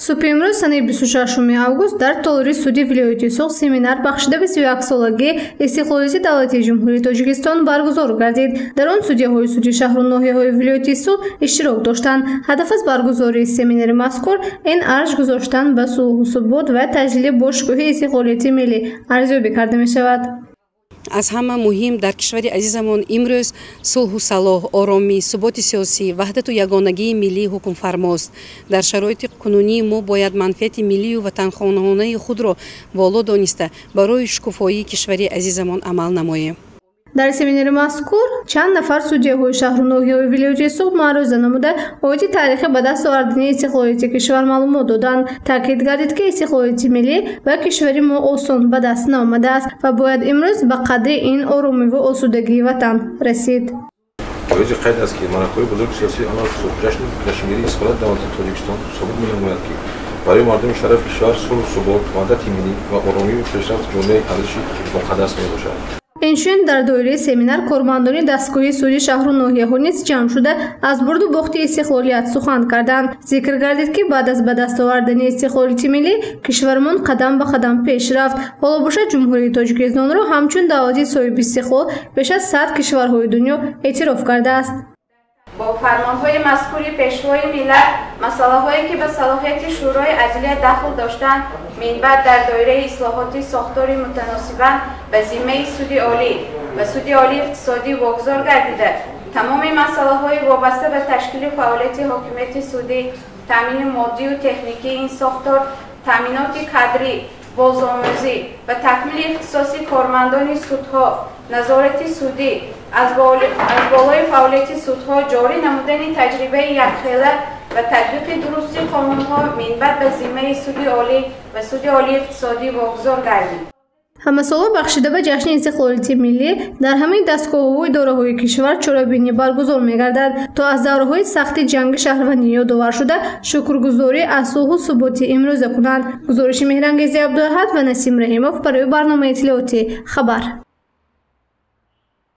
Субҳи имрӯз, санаи 26 август, дар толори суди вилояти Суғд семинар бахшида ба 31-солагии истиқлолияти давлатии Ҷумҳурии Тоҷикистон баргузор гардид. Дар он судяҳои суди шаҳру ноҳияҳои вилояти Суғд иштирок доштанд. Ҳадаф аз баргузории семинари мазкур ин арҷ гузоштан ба сулҳу субот ва таҷлили бошгоҳи истиқлолияти миллӣ арзёбӣ карда мешавад. Аз ҳама муҳим дар кишвари азизамон имрӯз сулҳу салоҳ, оромӣ, суботи сиёсӣ, ваҳдату ягонагии миллӣ ҳукмфармост. Дар шароити кунунӣ мо бояд манфиати миллию ватанхоҳонаи худро боло дониста барои шукуфоии кишвари азизамон амал намоем. Дар семинари мазкур чанд нафар судяҳои шаҳру ноҳияҳои вилояти Суғд маърӯза намуда оиди таърихи ба даст овардани истиқлолияти кишвар маълумот доданд. Таъкид гардид, ки истиқлолияти миллӣ ба кишвари мо осон ба даст наомадааст ва бояд имрӯз ба қадри ин оромиву осудагии ватан расид. Ҷоизи қайд аст, ки маъракаҳои бузурги сиёсӣ, алалхусус ҷашнгирии истиқлолияти давлатии Тоҷикистон собит менамояд, ки барои мардуми шарафи кишвар сулҳу субот, ваҳдати миллӣ ва оромию пешрафти ҷомеаи арзиши муқаддас мебошад. Инчунин дар доираи семинар кормандони дастгоҳи суди шаҳру ноҳияҳо низ ҷамъ шуда аз бурду бохти истиқлолият сухан карданд. Зикр гардид, ки баъд аз ба даст овардани истиқлолияти миллӣ кишварамон қадам ба қадам пеш рафт. Ҳоло бошад, Ҷумҳурии Тоҷикистонро ҳамчун давлати соҳибистиқлол беш аз 100 кишварҳои дунё эътироф кардааст. Бо фармонҳои мазкури Пешвои миллат масъалаҳое, ки ба салоҳияти Шӯрои адлия дахл доштанд, минбаъд дар доираи ислоҳоти сохтори мутаносибан ба зиммаи Суди Олӣ ва Суди Олии иқтисодӣ вогузор гардида, тамоми масъалаҳои вобаста ба ташкили фаъолияти ҳокимияти судӣ, таъмини моддию техникии ин сохтор, таъминоти кадрӣ, бозомӯзӣ ва такмили ихтисоси кормандони судҳо, назорати судӣ аз болои фаъолияти судҳо, ҷорӣ намудани таҷрибаи якхела ва татбиқи дурусти қонунҳо минбаъд ба зиммаи Суди Олӣ ва Суди Олии иқтисодӣ вогузор гардид. Ҳамасола бахшида ба ҷашни истиқлолияти миллӣ дар ҳамаи дастгоҳҳову идораҳои кишвар чорабинӣ баргузор мегардад, то аз давраҳои сахти ҷанги шаҳрвандӣ ёдовар шуда шукргузорӣ аз сулҳу суботи имрӯза кунанд. Гузориши Меҳрангези Абдуаҳад ва Насим Раҳимов барои барномаи иттилоотӣ «Хабар».